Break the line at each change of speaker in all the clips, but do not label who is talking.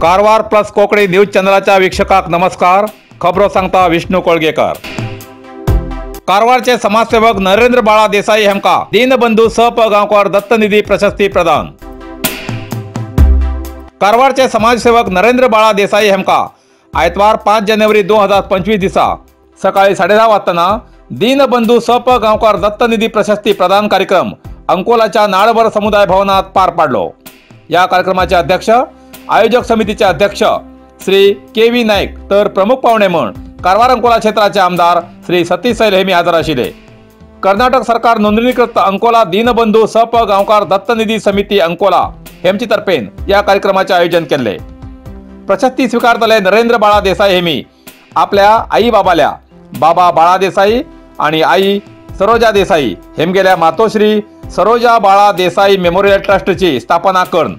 Karwar plus Konkani news चॅनलाच्या वीक्षकाक नमस्कार. खबरो सांगता विष्णू कोळगेकर. कारवारचे समाजसेवक नरेंद्र बाळा देसाई हेमका दीनबंधू स प गांवकर दत्तनिधी प्रशस्ती प्रदान. कारवारचे समाजसेवक नरेंद्र बाळा देसाई हेमका आयतवार 5 जानेवारी 2025 दिसा सकाळी 10:30 वाजताना दीनबंधू स प गांवकर दत्तनिधी प्रशस्ती प्रदान कार्यक्रम अंकोलाच्या नाळभर समुदाय भवनात पार पाडलो. या कार्यक्रमाचे अध्यक्ष आयोजक समितीचे अध्यक्ष श्री के व्ही नाईक तर प्रमुख पाहुणे म्हण कारवार अंकोला क्षेत्राचे आमदार श्री सतीश सैल हेमी हजर आशिल्ले. कर्नाटक सरकार नोंदणीकृत अंकोला दीनबंधू स प गांवकार दत्तनिधी समिती अंकोला हेमची तर्फेन या कार्यक्रमाचे आयोजन केले. प्रशस्ती स्वीकारतले नरेंद्र बाळा देसाई हेमी आपल्या आई बाबाल्या बाबा बाळा देसाई आणि आई सरोजा देसाई हेमगेल्या मातोश्री सरोजा बाळा देसाई मेमोरियल ट्रस्टची स्थापना करून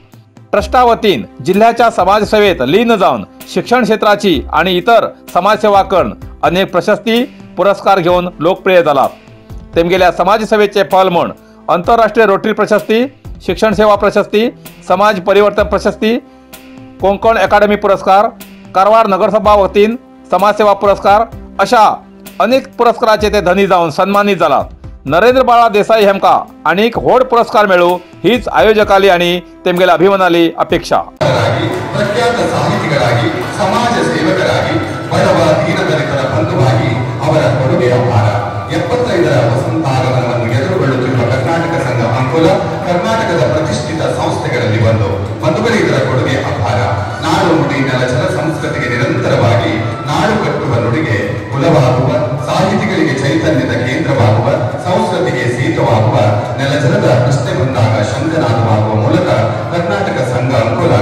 ट्रस्टा वतीन जिल्ह्याच्या समाजसेवेत लीन जाऊन शिक्षण क्षेत्राची आणि इतर समाजसेवा करून अनेक प्रशस्ती पुरस्कार घेऊन लोकप्रिय झाला. तेमगेल्या समाजसेवेचे फल म्हण आंतरराष्ट्रीय रोटरी प्रशस्ती, शिक्षण सेवा प्रशस्ती, समाज परिवर्तन प्रशस्ती, कोंकण अकादमी पुरस्कार, कारवार नगरसभा वतीन समाजसेवा पुरस्कार अशा अनेक पुरस्काराचे ते धनी जाऊन सन्मानित झाला. नरेंद्र बाळा देसाई हेमका अनेक व्हड पुरस्कार मेळू हीच आयोजकाली आणि तेमगेल्या अभिमानाली अपेक्षा.
ಪ್ರಖ್ಯಾತ ಸಾಹಿತಿಗಳಾಗಿ, ಸಮಾಜ ಸೇವಕರಾಗಿ, ಬಡವ ದೀನದಲಿತರ ಬಂಧುವಾಗಿ ಅವರ ಕೊಡುಗೆ ಅಪಾರ. 75ರ ವಸಂತಾಗಮನವನ್ನು ಎದುರುಗೊಳ್ಳುತ್ತಿರುವ ಕರ್ನಾಟಕ ಸಂಘ ಅಂಕೋಲ ಕರ್ನಾಟಕದ ಪ್ರತಿಷ್ಠಿತ ಸಂಸ್ಥೆಗಳಲ್ಲಿ ಒಂದು. ಬಂಧುಗಳೇ, ಇದರ ಕೊಡುಗೆ ಅಪಾರ. ನಾಡು ನುಡಿ ನೆಲ ಜಲ ಸಂಸ್ಕೃತಿಗೆ ನಿರಂತರವಾಗಿ ನಾಡು ಕಟ್ಟುವ ನುಡಿಗೆ ಕುಲವಾಗುವ, ಸಾಹಿತಿಗಳಿಗೆ ಚೈತನ್ಯದ ಕೇಂದ್ರವಾಗುವ, ಸಂಸ್ಕೃತಿಗೆ ಸೇತುವಾಗುವ, ನೆಲಜಲದ ಪ್ರಶ್ನೆ ಬಂದಾಗ ಶಂಖನಾದವಾಗುವ ಮೂಲಕ ಕರ್ನಾಟಕ ಸಂಘ Ankola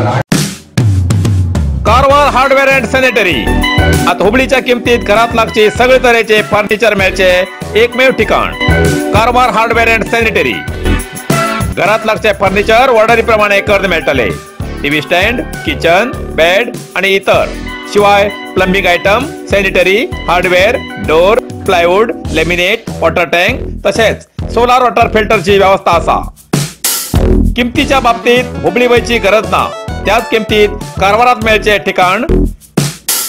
Karwar hardware and sanitary आता हुबळीच्या किमतीत घरात लागचे सगळे तरेचे फर्निचर मेळचे एकमेव ठिकाण कारवार हार्डवेअर अँड सॅनिटरी. घरात लागचे फर्निचर ऑर्डरी प्रमाणे करून मेळटले. टीव्ही स्टँड, किचन, बेड आणि इतर शिवाय plumbing item, sanitary, hardware, door, plywood, laminate, water tank तसेच सोलार वॉटर फिल्टरची व्यवस्था असा. किमतीच्या बाबतीत हुबळी वयची गरज ना, त्याच किमतीत कारवारात मेळचे ठिकाण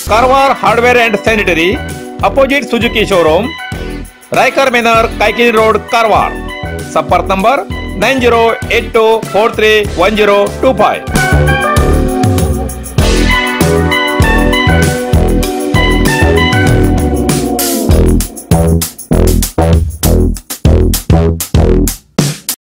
Karwar hardware and sanitary, opposite Suzuki showroom, Raikar manor, Kaikini road, Karwar. संपर्क नंबर 9082431025.